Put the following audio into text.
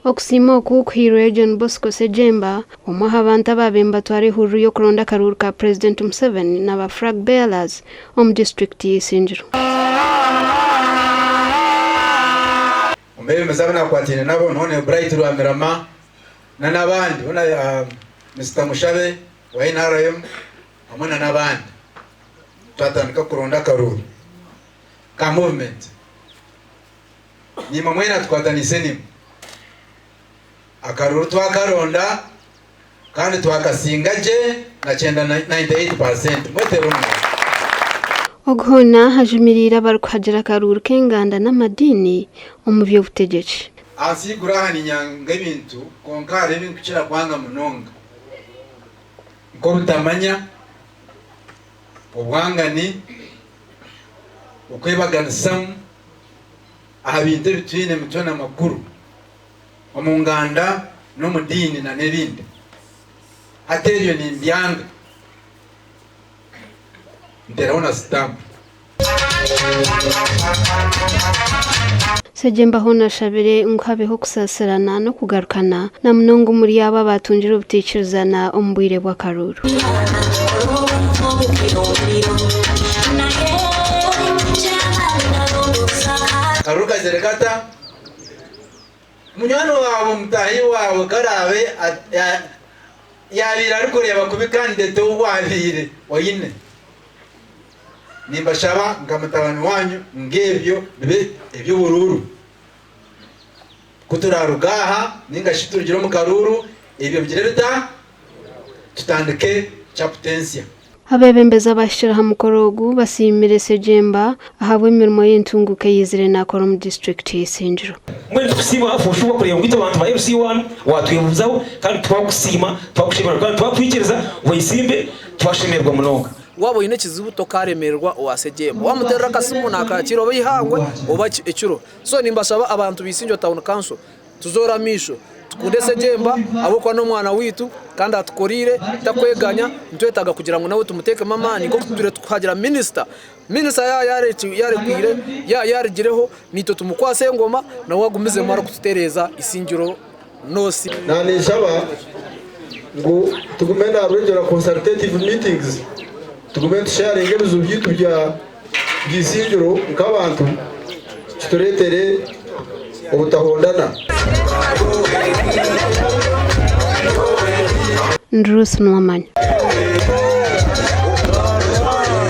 Okusiima oku kuhairwe John Bosco Ssejjemba, omwe aha bantu abaabaire nibatwara ehururu y'okuronda akaruuru ka Purezidenti Museveni n'aba Flag Bearers omu disiturikiti y'Isingiro. Omu beebembezi abu naakwataine nabo niho na Bright Rwamirama na n'abandi boona Mister Mushabe wa NRM hamwe na n'abandi. Twatandika kuronda akaruuru ka movement. Naimwe mwena tukwataniise naimwe. Akaruuru twakaronda kandi twakasinga gye na 98%. Mweteere omu ngaro. Ogu hoona ajumiriire abarikuhagira akaruuru k'enganda n'amadiini omu by'obutegyeki. Ahansi y'eiguru aha niinyanga ebintu, kwonka hariho ebi ndikukira kwanga munonga, nk'obutamanya, obwangani, okwebaganisamu aha bintu ebi twine emitwe n'amakuru omu nganda n'omu diini na n'ebindi. Hati ebyo nimbyanga. Nteeraho na sitampu. Ssejjemba hoona ashabire ngu habeho okusaasirana n'okugarukana na munonga omuri abo abaatungire obutaikirizana omu bwire bw'akaruuru. Akaruuru kazire kata? Munywani waawe, mutaahi waawe ku araabe yaabaire arikureeba kubi kandidate ou waabaire oine, nimbashaba nka mutabani waanyu ngu ebyo bibe eby'oburuuru. Ku turaaruga aha nainga shi turugire omu karuuru, ebyo bigire bita? Tutandike chapter ensya. Abeebembezi abahikire aha mukoro ogu basiimire Ssejjemba ahabw'emirimo y'entunguuka eyizire naakora omu disiturikiti y'Isingiro. Mbwenu nitukusiima for sure kureeba ngu itwe abantu ba LC1 watwebuuzaho kandi twakusiima twakushemererwa kandi twakwikiriza wesimbe twashemererwa munonga. Waaba oine ekizibu tokaaremererwa owa Ssejjemba. Waamuteerera akasimu naakaakiira oba eihangwe oba ekiro. So nimbashaba abantu ba Isingiro Town Council tuzoore amaisho tukunde Ssejjemba ahabw'okuba n'omwana waitu kandi atukoreire takweganya nitwetaaga kugira ngu nawe tumuteekemu amaani nk'oku tutwire tukuhagira minisita. Minisita yaaba yarekwire yaaba yarugireho naitwe tumukwase engoma nawe agumizemu arikututereeza Isingiro North. Naninshaba ngu tugume na regular consultative meetings tugume nitusharinga ebizibu byaitu bya Isingiro nk'abantu kitureetere obutahondana. Ndi Ruth Nuwamanya.